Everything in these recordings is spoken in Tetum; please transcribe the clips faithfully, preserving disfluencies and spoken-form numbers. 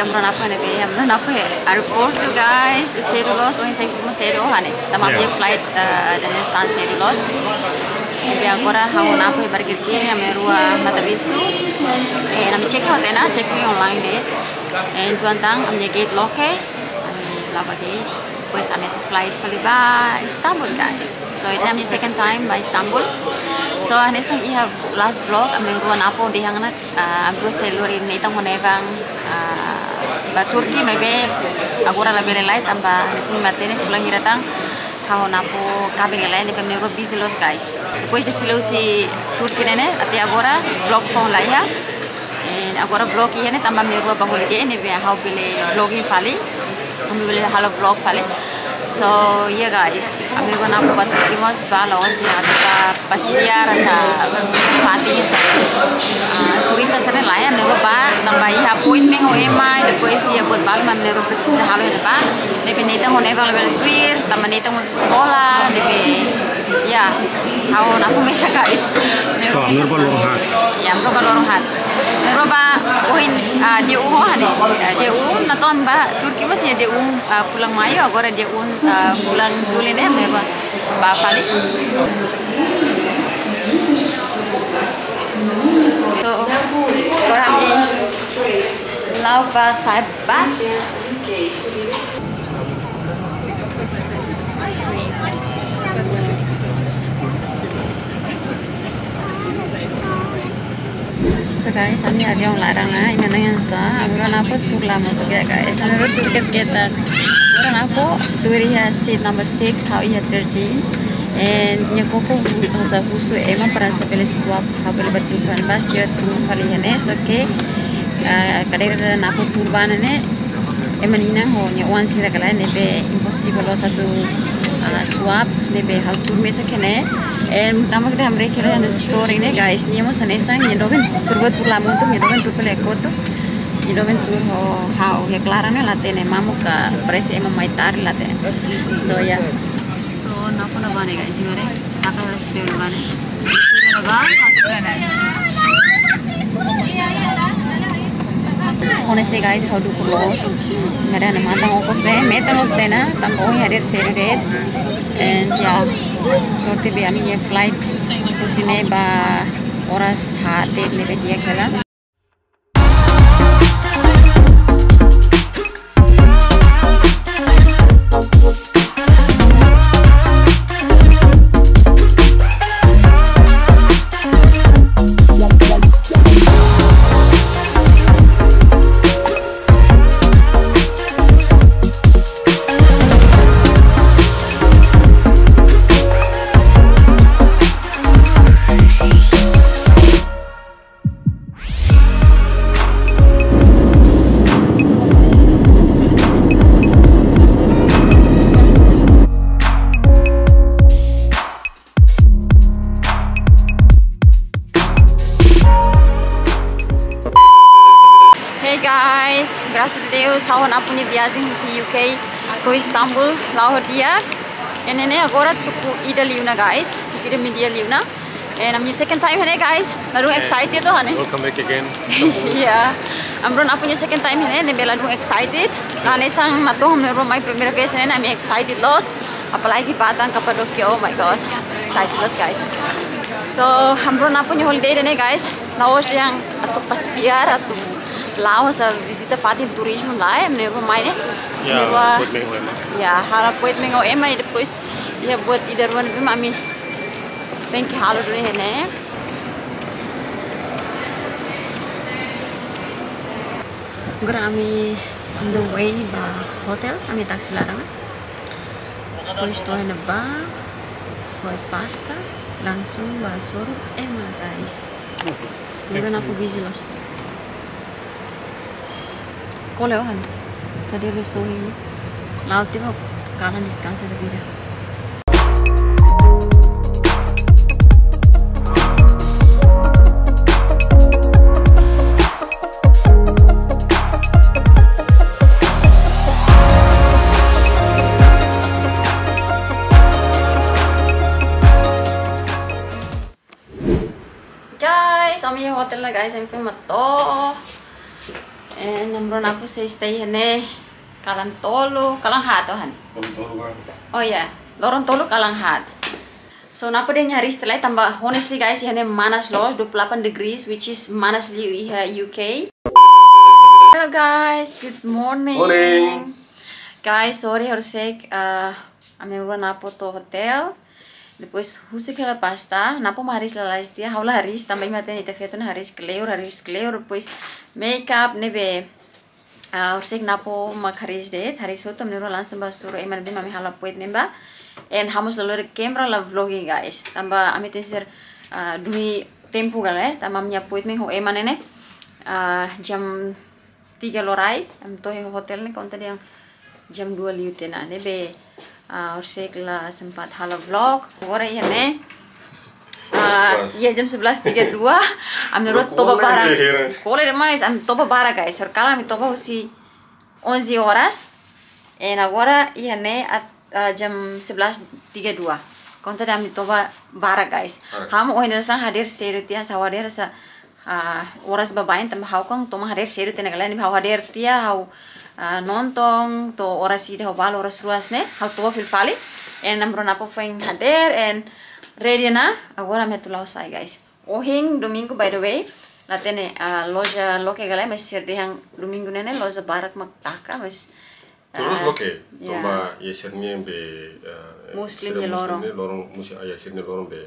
Rona apa ne'ebé, rona apa iha airport tu, guys. Sedu loos, ohin sai suku sedu hanesan. Tanba, yeah, flight, eh, dan san sedu loos. Ne'ebé agora ha'u ho Napo iha barkir kiri, ami rua mata bisu. Eh, ami check out ona, check in online de'it. Eh, tuan tang, ami gate loke, ami la'o ba gate. Depois ami atu flight fali ba Istanbul, guys. So, ida-ne'e ami second time ba Istanbul. So, hanesan iha last vlog, ami rua Napo dehan ona, ah, ami rua sei lori Nathan ho Nevan, ah, ba Turki, maibé agora labele lai tanba hanesan imi hatene fulan hira tan, ha'u ho Napo kaben lai, ne'ebé ami rua busy loos, guys. Depois de fila husi Turki ne'e, até agora vlog foun la iha. Eh, agora vlog iha ne'e tanba ami rua ba holiday ne'ebé ha'u bele vlogging fali. Ami bele halo vlog fali. So, yeah, guys, ami rua Napo ba Turki mós ba la'ós dehan ami ba pasiar hanesan, pasiar fatin hanesan, ah, turista sira-ne'e lae, ami rua ba tanba iha appointment ho ema, depois iha buat balu mak ami rua presiza halo iha ne'ebá. Ne'ebé Nathan ho Nevan labele tuir, tanba Nathan mós eskola, ne'ebé, ya, ha'u ho Napo mesak, guys. So, ami rua ba loron haat. Ya, ami rua ba loron haat. Ami rua ba ohin, ah, dia um hanesan. Ya, dia um, Napo ba Turki mós iha dia um, ah, fulan Maiu, agora dia um, ah, fulan Jullu ne'e, ami rua ba fali. So, agora ami la'o ba sa'e bus. So guys, ami aviaun laran ona, imi haree ona, ami rua Napo tuur la hamutuk ya guys. Ami rua tuur ketak-ketak. Ami rua Napo tuur iha seat number six, ha'u iha thirteen. And nia koko hu-, hanesan husu ema para se bele swap, ha'u bele ba tuur fali ba, sira tuur fali iha ne'e, só ke, ah, kadeira Napo tuur ba ne'e, ema ninin ho nia oan sira ka lae, ne'ebé imposivel loos atu, ah, swap, ne'ebé ha'u tuur mesak iha ne'e. And tanba ita hamriik iha ne'e, sorry ne'e guys, nia mós hanesan, nia doben, sira rua tuur la hamutuk, nia doben tuur fali iha kotuk, nia doben tuur ho ha'u iha klaran ne'e la hatene, mamuk ka parese ema mai tarde la hatene. So, ya. So, Napo ne'ebá ne'e guys, imi haree, taka rasi pe ne'ebá ne'e. Ne'ebá, Napo ne'ebá ne'e. Honestly guys, ha'u dukur loos. Imi haree ha'u-nia matan okos de'it, metan loos tiha ona, tanba ohin hadeer sedu de'it. And ya, sorte be ami-nia flight husi ne'e ba oras haat de'it ne'ebé di'ak hela. Hey guys, grasas a Deus, ha'u ho Napo nia viajen husi U K to'o Istanbul la'o di'ak. Ne'e ne'e agora tuku ida liu ona guys, tuku ida meiudia liu ona. And ami-nia second time iha ne'e guys, ladún excited to hanesan. Welcome back again. Iya. Ami rua Napo nia second time iha ne'e, ne'ebé ladún excited. Hanesan Napo ho ami rua mai primeira vez iha ne'e, ami excited loos. Apalagi ba tan Kapadokia, oh my gosh. Excited loos guys. So, ami rua Napo nia holiday ida-ne'e guys, la'ós dehan atu pasiar, atu la'o hanesan vizita fatin turizmu lae, ami rua mai ne'e. Ya, ami rua buat main ho ema. Ya, halo buat main ho ema, i depois iha buat ida rua ne'ebé mak ami tenke halo duni iha ne'e. Agora ami on the way ba hotel, ami taksi laran ona. Depois to'o iha ne'ebá, soe pasta, langsung ba hasoru ema, guys. Agora Napo busy loos. Kole ohan. Tadi resuhin. La'o tiba kalan deskansa da vida. Guys, ami iha hotel ona guys, ami foin mak to'o. Eh, Namro Napo sei stay iha ne'e kalan tolu, kalan haat, oh, han. Loron tolu, kan? Oh ya, loron tolu kalan haat. So, Napo dehan hariis tiha lai tanba honestly guys, iha ne'e manas loos, dua puluh delapan degrees, which is manas liu iha U K. Hello guys, good morning. Morning. Guys, sorry, horisehik, ah, ami na'in-rua Napo to'o hotel. Depois husik hela pasta, Napo mak hariis lalais tiha, ha'u la hariis, tanba imi hatene ita feto ne'e hariis kleur, hariis kleur, depois makeup ne'ebé, ah, horisehik Napo mak hariis de'it, hariis hotu, ami na'in-rua langsung bá hasoru ema ne'ebé mak ami halo appointment ba. And ha'u mós la lori kámera la vlogging guys. Tanba ami tenke ser, ah, duni tempu ka lae, tanba ami-nia appointment ho ema ne'e ne'e, ah, jam tiga loraik, ami to'o iha hotel ne'e konta dehan jam dua liu tiha ona, ne'ebé, ah, horisehik la sempat halo vlog. Agora iha ne'e, ah, jam sebelas. Iya, jam sebelas tiga dua, ami na'in-rua toba barak. Kole demais, ami toba barak guys. Serkala ami toba husi onze horas. And agora iha ne'e at-, ah, jam sebelas tiga dua. Konta dehan ami toba barak guys. Barak. Ha'u ohin dadeer-saan hadeer sedu tiha, ha'u hadeer sa, ah, oras baibain tanba ha'u kan toman hadeer sedu tiha ona ka lae, ha'u hadeer tiha, ha'u, ah, nonton to'o oras ida, ha'u bá halo oras rua hanesan ne'e, ha'u toba fila fali. And Namro Napo foin hadeer, and ready ona, agora ami atu la'o sai guys. Ohin domingu, by the way, la hatene, ah, loja loke ka lae, mas sira dehan domingu ne'e ne'e loja barak mak taka, mas, terus, ah, loke, ya. Tanba iha sira-nia be, ah, Muslim sira nia Muslim loron. Nia loron, Muslim, ah, ya, sira-nia loron be,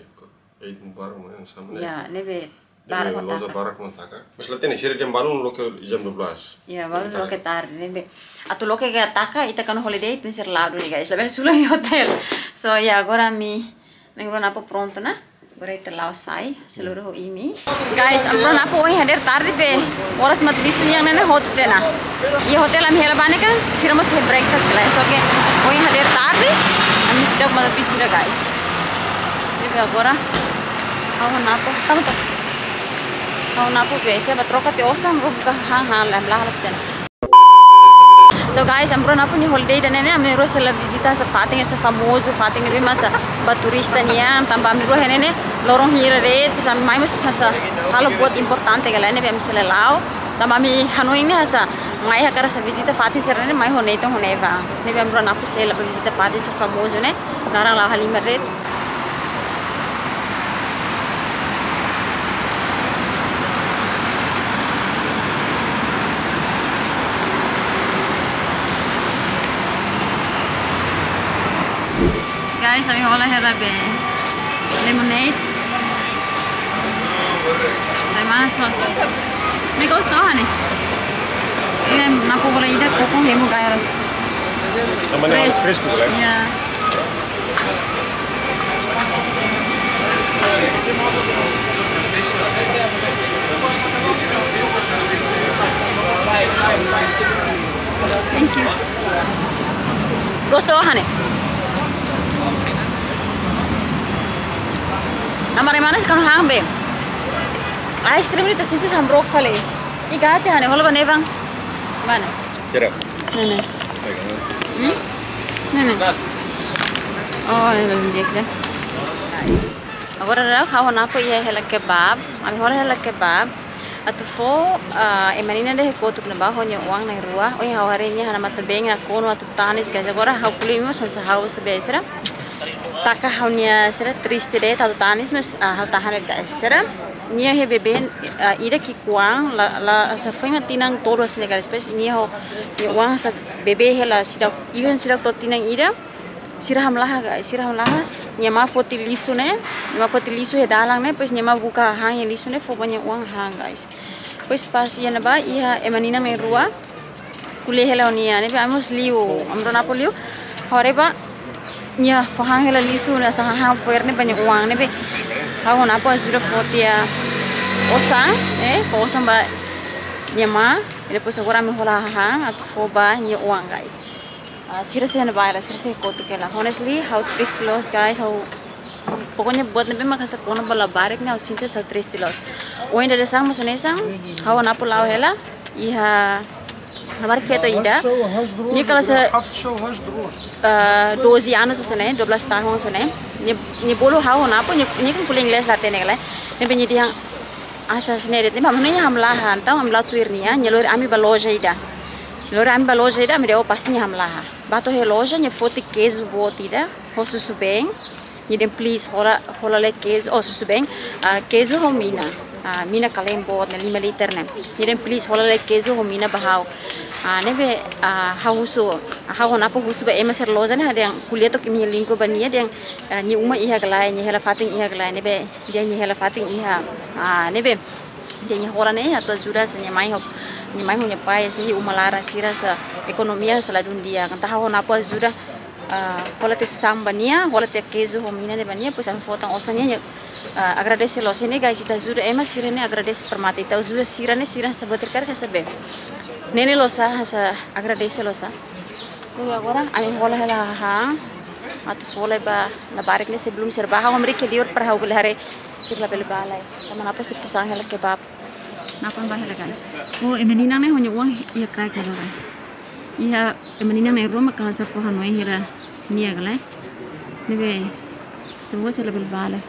Eid Mubarak, mana sama ne'e. Ya, ne'ebé, ne'ebé barak mak loja taka. Barak mak taka. Mas la hatene, sira dehan balun loke jam dua belas. Ya, balun loke tarde, ne'ebé. Atu loke ka taka, ita kan holiday, tenke ser la'o duni guys. Labele sula iha hotel. So, ya, agora ami na'in-rua Napo prontu ona. Agora ita la'o sai, hasoru ho imi. Guys, ami na'in-rua Napo ohin hadeer tarde be, oras mate-bisu nian ne'e ne'e hotu tiha ona. Iha hotel ami hela ba ne'e kan, sira mós iha breakfast ka lae. So, oke, ohin hadeer tarde, ami seidauk mate-bisu ida guys. Ne'ebé agora, ha'u ho Napo, tamo to. Ha'u ho Napo be, sei bá troka tiha osan, ruma ka han han, lam lah los tiha ona. So guys, ami na'in-rua Napo nia holiday ida-ne'e ne'e, ami na'in-rua sei la vizita hanesan fatin hanesan famozu, fatin ne'ebé mak hanesan ba turista nian, tanba ami na'in-rua iha ne'e ne'e loron hira de'it, depois ami mai mós hanesan halo buat importante ka lae, ne'ebé ami sei la la'o. Tanba ami hanoin ne'e hanesan mai hakarak hanesan vizita fatin sira-ne'e mai ho Nathan ho Neva. Ne'ebé ami na'in-rua Napo sei la bá vizita fatin hanesan famozu ne'e, naran la'o halimar de'it. Guys, ami hola hela be lemonade. Ai, manas loos. Ne'e gostu, hane? Ne'e Napo hola ida koko hemu gaya loos. Sama dengan fresh. Fresku, kan? Ya. Thank you. Gostu, hane? Amar mana sih kan hang be? Ice cream ne'e ita sente hanesan brook fali. Ih, gati, hane, hola ba Neva. Mana? Tidak. Ne'e ne'e. Baik, kamu. Hmm? Ne'e ne'e. Oh, ne'e belum dia kan. Nice. Agora daudaun ha'u ho Napo iha hela kebab. Ami hola hela kebab. Atu fó, ah, ema ninin ida iha kotuk ne'ebá ho nia oan na'in-rua. Ohin ha'u haree nia hanesan matan-been nakonu atu tanis, guys. Agora ha'u ko'alia mós hanesan ha'u sebe sira. Taka ha'u-nia sira triste de'it atu tanis, mas, ah, ha'u tahan de'it, guys. Sira, nia iha bebé, ah, ida ki'ikoan, la, la, hanesan foin tinan tolu hanesan ne'e, guys. Depois nia ho, nia oan hanesan bebé hela seidauk, even seidauk to'o tinan ida. Sira hamlaha, guys, sira hamlaha. Nia amá foti lixu ne'e, nia amá foti lixu iha dalan ne'e, depois nia amá buka hahán iha lixu ne'e, fó ba nia oan han, guys. Depois pas iha ne'ebá, iha ema ninin na'in-rua ko'alia hela ho nia, ne'ebé ami mós liu, ami na'in-rua Napo liu. Ha'u haree ba nia fó han hela lixu ne'e, hanesan hahán fo'er ne'e ba nia oan, ne'ebé ha'u ho Napo ajuda fó tiha osan, eh, fó osan ba nia amá, i depois agora ami hola hahán atu fó ba nia oan, guys. Ah, sira sei iha ne'ebá hela, sira sei iha kotuk hela. Honestly, ha'u triste loos, guys, ha'u pokoknya buat ne'ebé mak hanesan kona ba labarik ne'e, ha'u sente hanesan triste loos. Ohin dadeer-saan mak hanesan, ha'u ho Napo la'o hela, iha labarik feto ida. Nia kala hanesan, ah, doze anos hanesan ne'e, dua belas tahun hanesan ne'e. Nia, nia bolu ha'u ho Napo, nia, nia kan ko'alia inglés la hatene ka lae. Ne'ebé nia dehan, Asa sine de'it, ne'ebé nia hamlaha, entaun ami la'o tuir nia, nia lori ami ba loja ida. Lori ami ba loja ida, ami dehan oh pasti nia hamlaha. Bá to'o iha loja, nia foti kezu boot ida, ho susubeen. Nia dehan please hola, hola lai kezu, oh susubeen, ah, kezu ho mina. Ah, mina kalen boot ne'e lima liter ne'e. Nia dehan please hola lai kezu ho mina ba ha'u. Ah, ne'ebé, ah, ha'u husu, ha'u ho Napo husu ba ema sira loja ne'e, dehan ko'alia took imi-nia língua ba nia, dehan, ah, nia uma iha ka lae, nia hela fatin iha ka lae, ne'ebé dehan nia hela fatin iha. Ah, ne'ebé dehan nia hola ne'e atu ajuda sira-nia mai ho, nia mai ho nia pai, sira-nia uma laran sira, sira-nia ekonomia sira la dún di'ak. Entaun ha'u ho Napo ajuda, ah, hola tiha sasán ba nia, hola tiha kezu ho mina ne'e ba nia, depois ami fó tan osan nia, nia, ah, agradese loos. Ne'e guys, ita ajuda ema sira ne'e agradese para mate, ita ajuda sira ne'e, sira hanesan buat ida-ne'e hanesan be. Ne'e ne'e loos, hanesan agradese loos. Jadi agora ami hola hela hahán atu fó lai ba labarik ne'e sebelum sira bá, ha'u hamriik liur para ha'u bele haree sira labele bá lai. Tanba Napo sei pesan hela kebab. Napo bá hela guys. Oh, ema ninian ne'e ho nia oan iha kraik ne'ebá guys. Iha ema ninian na'in-rua mak hanesan fó hanoin hela nia ka lae. Ne'ebé, semua sira labele bá lai.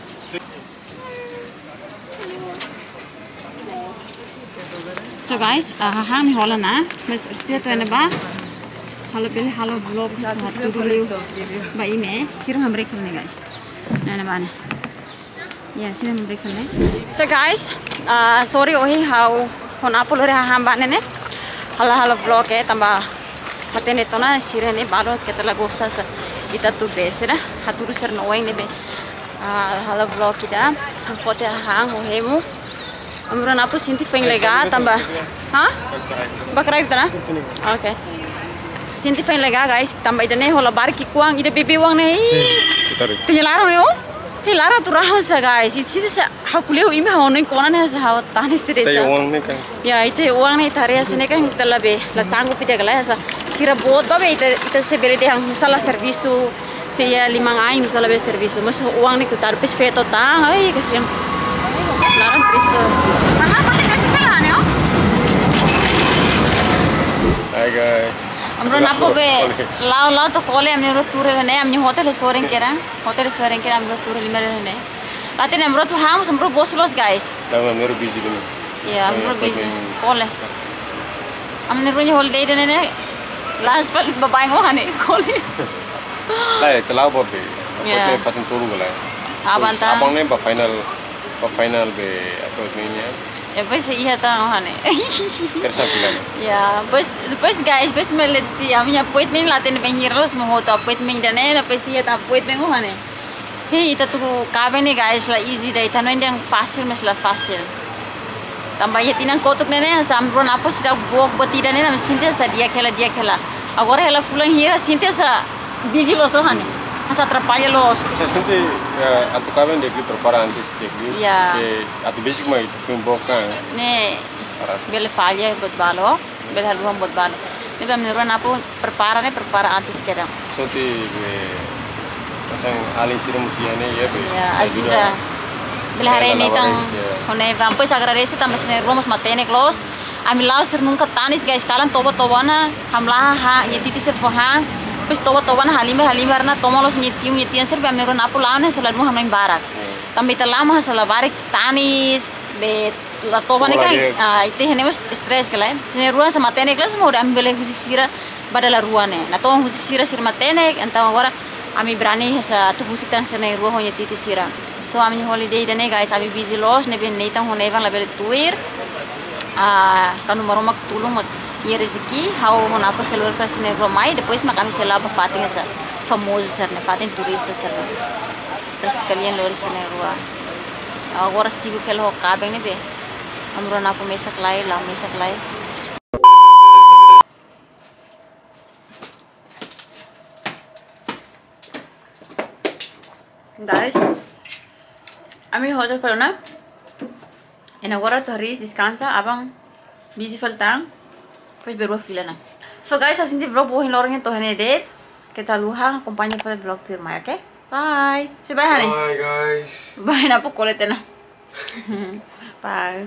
So guys, ah, hahán ami hola ona, mas sira to'o iha ne'ebá, ha'u labele halo vlog, hanesan hatudu liu ba imi, sira hamriik ne'e guys. Ne'e ne'ebá ne'e. Ya, sira hamriik ne'e. So guys, ah, sorry ohin ha'u ho Napo lori hahán ba ne'e ne'e. Ha'u la halo vlog eh, tanba hatene tiha ona sira ne'e balu keta la gosta se ita atu be sira, hatudu sira-nia oin ne'ebé. Ah, halo vlog ida, ha'u foti hahán, ha'u hemu. Ami rua Napo sente feen lega tanba. Hah? Ba kraik tiha ona? Oke. Sente feen lega guys, tanba ida-ne'e ho labarik ki'ikoan, ida bebé oan ne'e. Ih. Ita ri. Tanya laran ne'e oh. Ih, laran atu rahun sa guys. Ita sente hanesan ha'u ko'alia ho imi ha'u hanoin kona ne'e hanesan ha'u tanis tiha de'it. Ita-nia oan ne'e kan. Ya, ita-nia oan ne'e ita haree hanesan ne'e kan ita labele, la sanggup ida ka lae hanesan. Sira boot ba be ita, ita sei bele dehan ha'u sala servisu. Sei iha lima ain ha'u sala be servisu, mas oan ne'e koitadu depois feto tan, ai kasihan. Laran triste. Mahal kau tinggal sekarang ne'e oh. Hi guys. Ami rua Napo be la'o la'o to'o kole, ami rua tuur ne'e, ami hotel sorin kedan. Hotel sorin kedan, ami rua tuur lima ne'e. Laten ami rua atu hahán, ami rua bosu loos guys. Tanba ami rua busy dulu. Ya, ami rua busy. Kole. Ami rua nia holiday ida-ne'e ne'e. Last fali baibain oan ne'e kole. Lae, ita la'o boot be. Ya. Appointment fatin tolu ka lae. Abang tan. Abang ne'e ba final, ba final be appointment nian. Ya, depois iha tan oan ne'e. Tersa fila. Ya, depois, depois guys, depois me let's see. Ami-nia appointment laten be hira loos mak hotu appointment ida-ne'e, depois iha tan appointment oan ne'e. Hei, ita atu kaben ne'e guys, la easy ida, ita hanoin dehan fasil, mas la fasil. Tanba iha tinan kotuk ne'e ne'e, hanesan ami rua Napo seidauk book buat ida ne'e, ami sente hanesan di'ak hela, di'ak hela. Agora hela fulan hira, sente hanesan busy loos oan ne'e. Hanesan atrapalla loos. Hanesan sente, eh, atu kaben di'ak liu prepara antes di'ak liu. Ya. Ke atu besik mai ita foin book kan. Ne'e. Paras. Bele falla buat balu. Bele haluha buat balu. Ne'ebé ami rua Napo prepara ne'e, prepara antes kedan. Sorte be, hanesan alin sira mós iha ne'e, ya be. Ya, ajuda. Ajuda. Bele haree Neitan, ya. Ho Nevan. Depois agradese tanba sira na'in-rua mós matenek loos. Ami la'o sira nunka tanis guys, kalan toba-toba ona, hamlaha, nia titi sira fó han. Depois toba-toba ona halimar, halimar ona, toman loos nia tiun, nia tian sira be ami rua Napo la'o ne'e hanesan ladún hanoin barak. Ya. Tanba ita la'o mak hanesan labarik tanis, be la toba ne'e kan, ah, ita iha ne'e mós stress ka lae. Sira na'in-rua hanesan matenek loos, mós ami bele husik sira ba dala rua ne'e. Natoon husik sira, sira matenek, entaun agora ami brani hanesan atu husik tan sira na'in-rua ho nia titi sira. So ami holiday ida-ne'e guys, ami busy loos, ne'ebé Neitan ho Nevan labele tuir. Ah, kanu Maromak tulun mak iha rezeki, ha'u ho Napo sei lori fali sira na'in-rua mai, depois mak ami sei la'o ba fatin hanesan famozu sira-ne'e, fatin turista sira-ne'e. Para sekalian lori sira na'in-rua. Agora sibuk hela ho kaben ne'e be. Ami rua Napo mesak lai, la'o mesak lai. Guys, ami hotel fali ona. Entaun agora atu hariis deskansa, aban busy fali tan. Depois berua fila ona. So guys, ha'u sente vlog ba ohin loron ne'e to'o iha ne'e de'it. Keta haluha akompaña fali vlog tuirmai, oke? Bye. Say bye, honey. Bye, guys. Bye, Napo kole tiha ona. Bye.